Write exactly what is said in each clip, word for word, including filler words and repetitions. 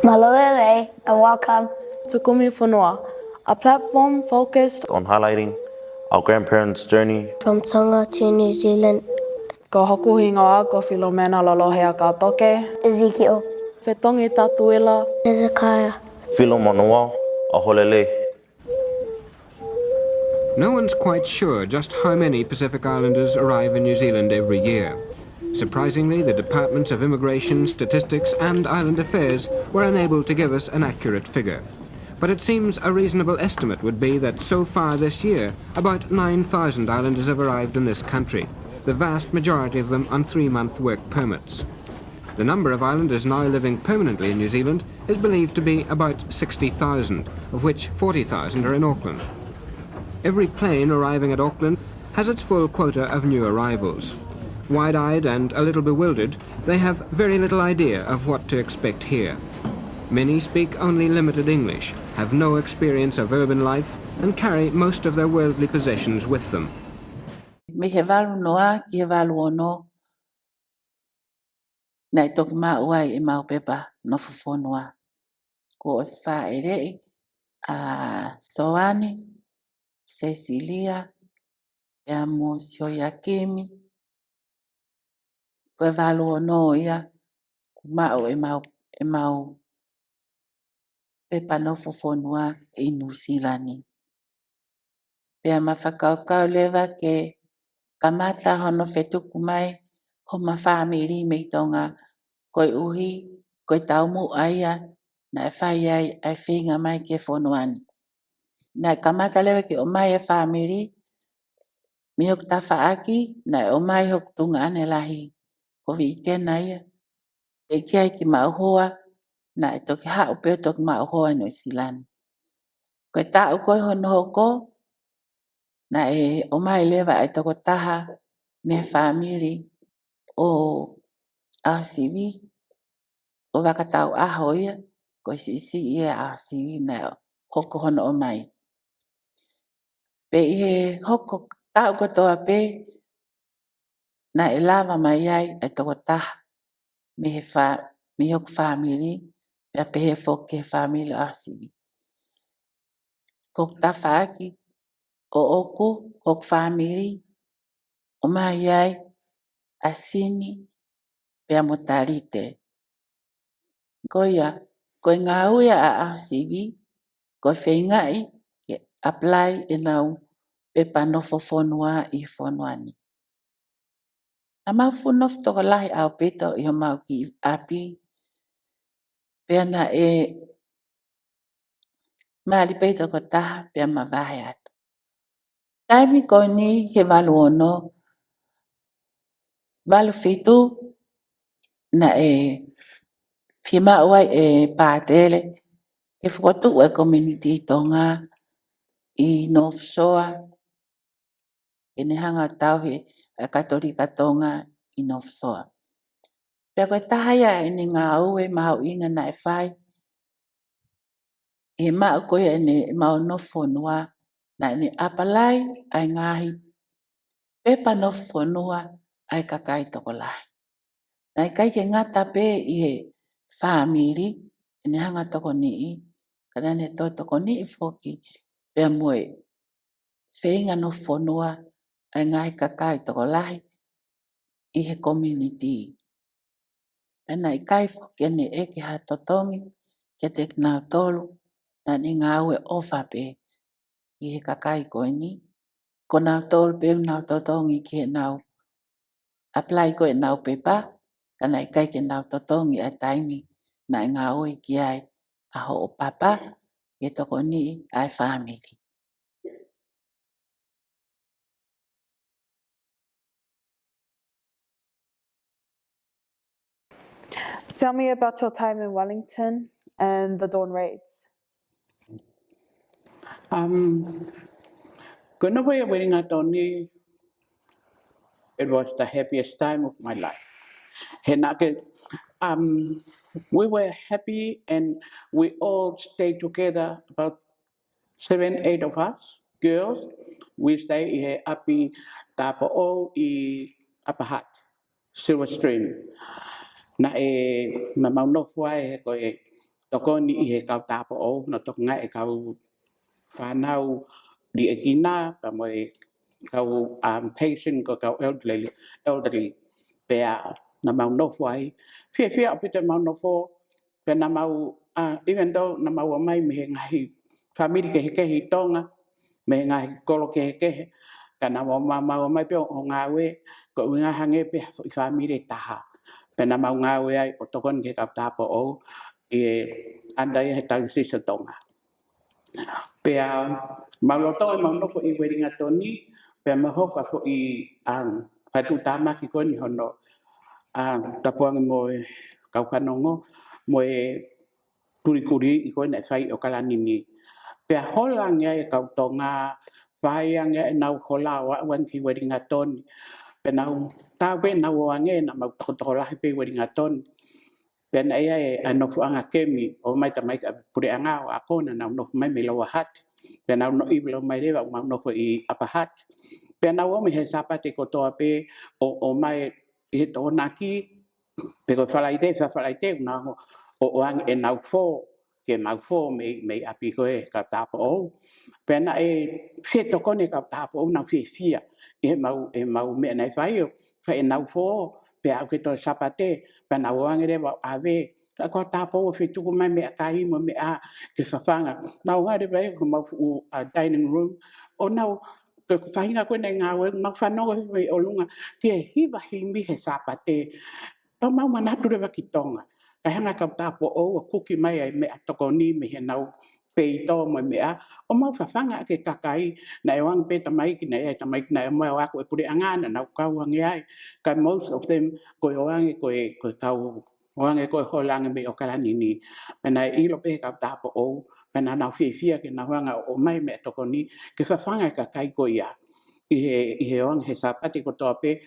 Mālō e lelei and welcome to Kumi Fonua, a platform focused on highlighting our grandparents' journey from Tonga to New Zealand. Ko hoku hingoa ko Filomena Lolohea Kautoke. Ezekiel. Fetongi Tatuila. Hezekiah. Filomonuo Aholele. No one's quite sure just how many Pacific Islanders arrive in New Zealand every year. Surprisingly, the Departments of Immigration, Statistics and Island Affairs were unable to give us an accurate figure. But it seems a reasonable estimate would be that so far this year, about nine thousand Islanders have arrived in this country, the vast majority of them on three-month work permits. The number of Islanders now living permanently in New Zealand is believed to be about sixty thousand, of which forty thousand are in Auckland. Every plane arriving at Auckland has its full quota of new arrivals. Wide-eyed and a little bewildered, they have very little idea of what to expect here. Many speak only limited English, have no experience of urban life, and carry most of their worldly possessions with them. Mei he valu noa ki he valu ono, naʻe toki maʻu ai ʻemau pepa nofo fonua. Kuo ʻosi fāʻeleʻi ʻa Soane, Sesilia, pea mo Sioiakimi. Ko e valu ono ia kuo maʻu ʻemau, ʻemau pepa nofo fonua ʻi Nuʻusila ni. Pea ma fakakaukau leva ke kamata hono fetuku mai homa fāmili mei Tonga, koeʻuhi ko e taumuʻa ia naʻe fai ai ʻa e feinga mai ki he fonua ni. Naʻe kamata leva ke ʻomai e fāmili mei hoku tafaʻaki, naʻe ʻomai hoku tuongaʻane lahi, ko Viikena ia. ʻIkai ke maʻu hoa, naʻe toki haʻu pē ʻo toki maʻu hoa ʻi Nuʻusila ni. Ko e taʻu ko ē hono hoko, naʻe ʻomai leva ʻa e tokotaha mei he fāmili ʻo ʻAosivi, ʻo Vakatauʻaho ia, ko e siʻisiʻi ia ʻa ʻAosivi naʻe hoko hono ʻomai. Pea ʻi he hoko taʻu kotoa pē, naʻe lava mai ai ʻa e tokotaha mei he fā-, mei hoku fāmili, pea pehē foki ki he fāmili ʻo ʻAosivi. Ko hoku tafaʻaki ʻoʻoku, hoku fāmili, ʻomai ai ʻa Sini pea mo Talite. Ko ia, ko e ngāue ʻa ʻAosivi, ko e feingaʻi ke apply ʻenau pepa nofo fonua ʻi he fonua ni. Naʻa mau fuʻu nofo tokolahi ʻaupito ʻi homau kiʻi ʻapi, pea naʻe mali pē tokotaha pea mavahe atu. Taimi ko eni he valu ono, valu fitu, naʻe fiemaʻu ai ʻe Pātele ke fokotuʻu e community Tonga ʻi North Shore, ke ne hanga ʻo tauhi e Katolika Tonga ʻi North Shore. Pea ko e taha ia ʻene ngāue mahuʻinga naʻe fai, ʻi he maʻu ko ia ʻene maʻu nofo fonua, naʻa ne apply ʻa e ngaahi pepa nofo fonua ʻa e kakai tokolahi. Naʻe ʻikai ke ngata pē ʻi he fāmili ʻene hanga ʻo tokoniʻi, ka naʻa ne toe tokoniʻi foki pea mo e feinga nofo fonua ʻa e ngaahi kakai tokolahi ʻi he community. Pea naʻe ʻikai foki ke ne ʻeke ha totongi kiate kinautolu, naʻa ne ngāue ʻofa pē ki he kakai ko eni. Ko nautolu pē ʻoku nau totongi ki heʻenau apply ko ē ʻenau pepa, ka naʻe ʻikai ke nau totongi ʻa e taimi naʻe ngāue ki ai ʻa hoʻo papa ke tokoniʻi ʻa e fāmili. Tell me about your time in Wellington and the Dawn Raids. Um, ko e nofo ʻi Wellington ni, it was the happiest time of my life. He naʻa ke, um, we were happy and we all stayed together, about seven, eight of us, girls. We stay ʻi he ʻapi tāupoʻou ʻi Upper Hutt, Silver Stream. Naʻe, naʻa mau nofo ai he ko e tokoni ʻi he kau tāupoʻou, hono tokangaʻi e kau fānau liʻekina, pea mo e kau, um, patient ko e kau elderly, elderly. Pea naʻa mau nofo ai. Fiefia ʻaupito ʻemau nofo, pea naʻa mau, uh, even though naʻa mau ō mai mei he ngaahi fāmili kehekehe ʻi Tonga, mei he ngaahi kolo kehekehe, ka naʻa mau, mau, mau ō mai pē ʻo, ʻo ngāue, ko e ʻuhinga hangē pē ha foʻi fāmili ʻe taha. Pea naʻa mau ngāue ai ʻo tokoni ki he kau tāupoʻou, ʻi he under ʻi he Tausisi ʻo Tonga. Pea mau lolotonga ʻemau nofo ʻi Uelingatoni, pea mau hoko ʻa e foʻi, um, fakatuʻutāmaki ko eni hono, um, tapuange mo e kau fanongo, mo e kulikuliʻi ko ē naʻe fai ʻi ʻOkalani ni. Pea hola ange ai e kau Tonga, fai ange ai ʻenau hola ʻo aʻu ange ki Uelingatoni. Pea nau, taau pē ʻenau ō ange, naʻa mau tokotokolahi pē ʻi Uelingatoni. Pea naʻe ʻi ai e, ʻa e nofoʻanga kemi, ō mai tamaiki ʻa e puleʻanga ʻo ako, naʻa nau nofo mai mei Lower Hutt. Pea nau noʻi leva mai leva, ʻo mau nofo ʻi Upper Hutt. Pea nau ō mai he Sāpate kotoa pē, ʻo, ō mai ʻi he Tokonaki, pe ko e Falaite, Fa-, Falaite, ʻo nau ō, ʻo ʻoange ʻenau fō, ke mau fō mei, mei ʻapi ko ē kau tāupoʻou. Pea naʻe fie tokoni e kau tāupoʻou, nau fiefia ʻi heʻemau, ʻemau meʻa naʻe fai ʻo fai ʻenau fō, pea aʻu ki he Tohi Sāpate, pea nau ō ange leva ʻo ʻave. Ka ko e tāupoʻou ʻoku fetuku mai meʻakai mo e meʻa ke fafanga. Nau ō ange leva ʻi homau fuʻu, uh, dining room, ʻo nau, ko e faʻahinga ko ē naʻe ngāue, mau fanongo hifo mei ʻolunga ki he hiva himi he Sāpate. Pea mau manatu leva ki Tonga. Kae hanga e kau tāupoʻou ʻo kuki mai ʻa e meʻatokoni mei heʻenau peito mo e meʻa, ʻo mau fafanga ʻaki e kakai. Naʻe ō ange pē tamaiki, naʻe ʻi ai e tamaiki naʻe ō mai ʻo ako ʻi he puleʻanga, naʻa nau kau ange ai. Ka most of them, ko e ō ange ko e, ko e kau, ō ange ko e hola ange mei ʻOkalani ni. Pea naʻe ʻilo pē ʻe he kau tāupoʻou, pea naʻa nau fiefia ke nau hanga ʻo ʻomai e meʻatokoni ke fafanga e kakai ko ia ʻi he, ʻi he ō ange he Sāpate kotoa pē,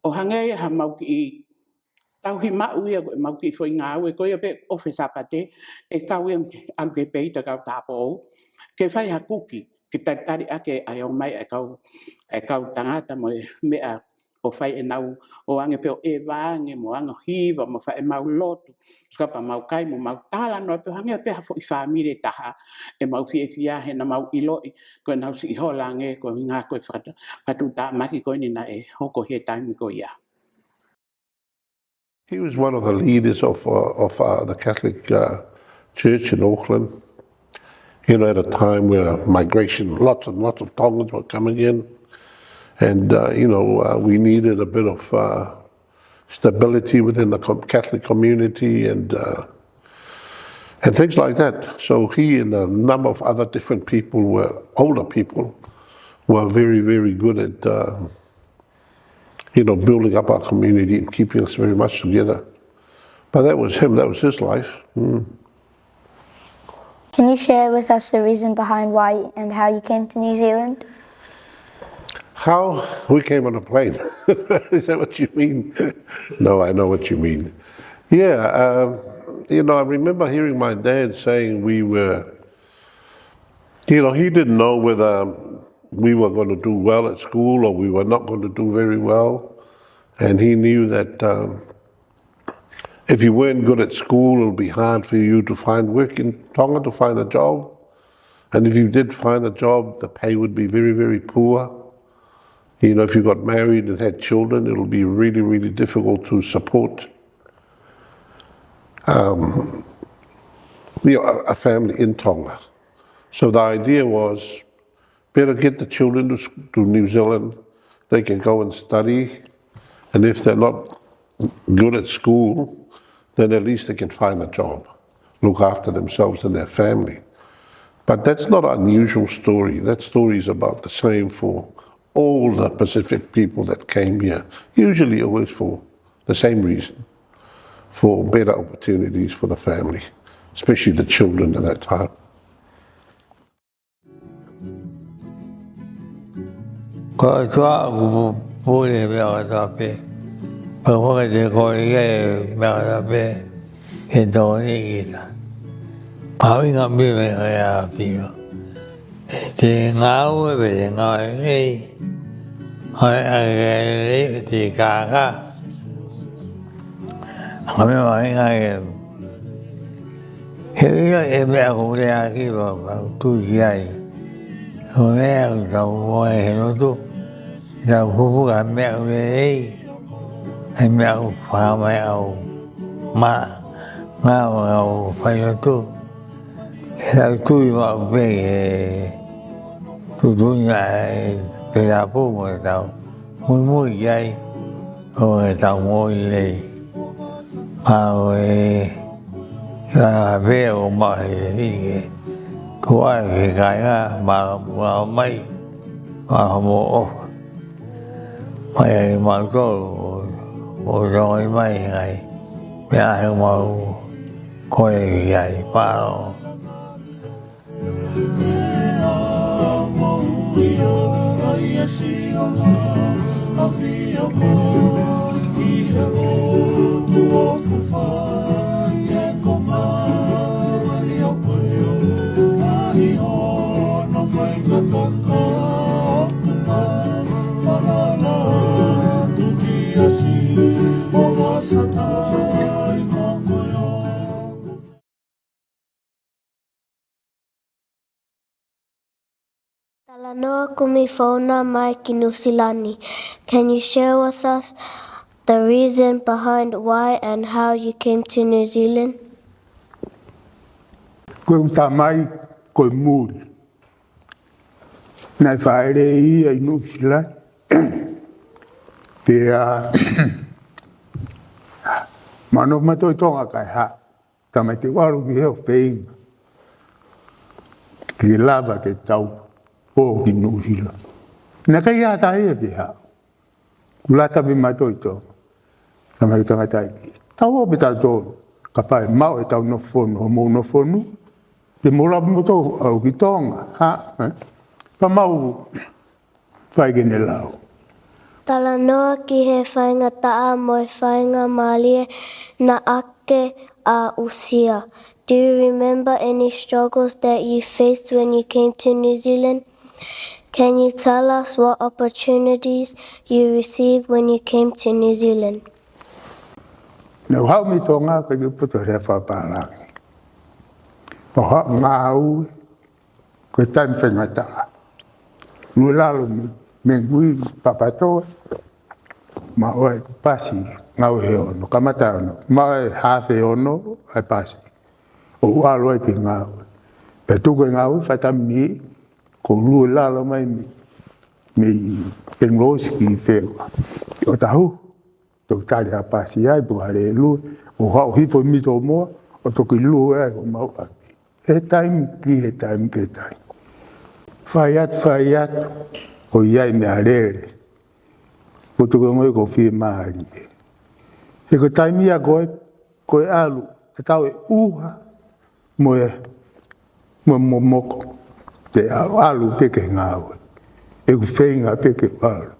ʻo hangē ia ha mau kiʻi tauhi maʻu ia ko ʻemau kiʻi foʻi ngāue ko ia pē ʻo e Sāpate, ʻe kau ia ʻalu ki he peito e kau tāupoʻou ke fai ha kuki, ke talitali ʻaki ʻa e ō mai e kau, e kau tangata mo e meʻa ʻo fai ʻenau ō ange pē ʻo ʻeva ange mo ō ange ʻo hiva mo fai ʻemau lotu. Sika pea mau kai mo mau talanoa pē ʻo hangē pē ha foʻi fāmili ʻe taha, ʻemau fiefia he naʻa mau ʻiloʻi ko ʻenau siʻi hola ange, ko e ʻuhinga ko e fakatu-, fakatuʻutāmaki ko eni naʻe hoko he taimi ko ia. He was one of the leaders of, uh, of, uh, the Catholic, uh, Church in Auckland. You know, at a time where migration, lots and lots of Tongans were coming in, and, uh, you know, uh, we needed a bit of, uh, stability within the com-, Catholic community and, uh, and things like that. So he and a number of other different people were, older people, were very, very good at, uh, you know, building up our community and keeping us very much together. But that was him, that was his life. Mm. Can you share with us the reason behind why and how you came to New Zealand? How? We came on a plane. Is that what you mean? No, I know what you mean. Yeah, um, you know, I remember hearing my dad saying we were, you know, he didn't know whether we were gonna do well at school or we were not gonna do very well. And he knew that, um, if you weren't good at school, it'll be hard for you to find work in Tonga, to find a job. And if you did find a job, the pay would be very, very poor. You know, if you got married and had children, it'll be really, really difficult to support, um, you know, a, a family in Tonga. So the idea was, better get the children to s-, to New Zealand. They can go and study. And if they're not good at school, then at least they can find a job, look after themselves and their family. But that's not an unusual story. That story is about the same for all the Pacific people that came here. Usually always for the same reason, for better opportunities for the family, especially the children at that time. Ko e ʻOtua ʻoku pu-, pule he meʻa kotoa pē. Pea ko e te kole ki he meʻa kotoa pē ke tokoni kita. Pau i ngā mime ko e ʻapi ʻo. Te ngāue pē te ngāue nei. ʻOi, ʻai ke lei te kākā. Ka mei he ʻuhinga ke, He ʻilo e meʻa ʻoku ou lea ki ai, pea u tui ki ai. Ko e meʻa ʻoku tau ʻi he lotu, tau puputuʻu ʻa e meʻa ʻoku lelei, ʻa e meʻa ʻoku fakamai au ma, ngā ʻoku ou fai lotu. He tau tui maʻu pē he tuʻutuʻuni ʻa e tēlapu mo e tau muimui ki ai, ʻo e tau moʻui lelei. Pea ʻoku ʻi ai e meʻa ʻoku maʻu he ʻi he tuʻa ʻi he kāinga, ma, ma mai, ma homo ʻofa. Mai ai mautolu ʻo, ʻo tongi mai ai. Meʻa he mau kole ki ai, pea ʻoku Talanoa Kumi Founa mai ki Nuʻu Sila ni. Can you share with us the reason behind why and how you came to New Zealand? Ko ʻeku tamai ko e muli. Naʻe fāʻeleʻi ia ʻi Nuʻu Sila. Pea mano mato ʻi Tonga kae hā. Tamai te u ʻalu ki he ʻofeina. Ke lava ke tau ō ki Nuʻu Sila. Naʻe ʻikai ha taha ia ke haʻu. Kuo lata pē mautolu ʻi Tonga. Tamai tangataʻeiki. Tau ō pē tautolu. Kapau ʻe maʻu ʻetau nofo fonu, hoʻomou nofo fonu. Te mou lava moutolu ʻo ʻalu ki Tonga. Hā? Ē? Pea mau fai ke ne lau. Talanoa ki he faingataʻa mo e faingamālie naʻa ke aʻusia. Do you remember any struggles that you faced when you came to New Zealand? Can you tell us what opportunities you received when you came to New Zealand? Naʻa ku haʻu mei Tonga, ʻikai ke u poto he lea fakapālangi. Ko e haʻu ngāue, ko e taimi faingataʻa. Lue lalo mei, mei Niue ki Papatoetoe, maʻu ai e pasi, ngāue he ono, kamata ono, maʻu ai e haafe ono, ʻa e pasi. ʻO u ʻalu ai ki he ngāue. Pea tuku e ngāue, faʻa taimi ni, ko e lue lalo mai mei, mei Penrose ki Whenua. ʻO tahu, toki tali ha pasi ai, toki hale lue, ʻo haʻu hifo ʻi Mitomoa, ʻo toki lue ai ko mau ʻapi. He taimi ki he taimi ki he taimi. Fai atu, fai atu, ko ia e meʻalele. Ko e tuku ngoi ko e fiemālie. He ko e taimi ia ko ē, ko e ʻalu, tatau e ʻuha, mo e, mo, momoko, te ʻalu, ʻalu pē ki he ngāue. ʻEku feinga pē ke ʻalu.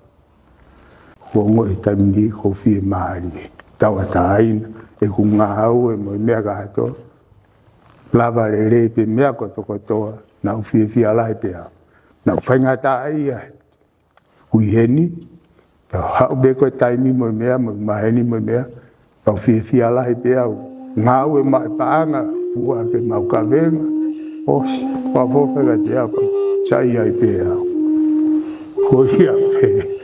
Ko e ngoi taimi ni ko e fiemālie. Tauʻatāina, ʻeku ngāue mo e meʻa kātoa. Lava lelei pē meʻa kotokotoa, naʻa ku fiefia lahi pē au. Naʻa ku faingataʻaʻia, ʻi heni, pea haʻu pē ko e taimi mo e meʻa, mo e maheni mo e meʻa, pea u fiefia lahi pē au. Ngāue maʻu e paʻanga, ua ke mau kavenga, ʻosi, pea fofe ka te apa, sai ai pē au. Ko ia pē.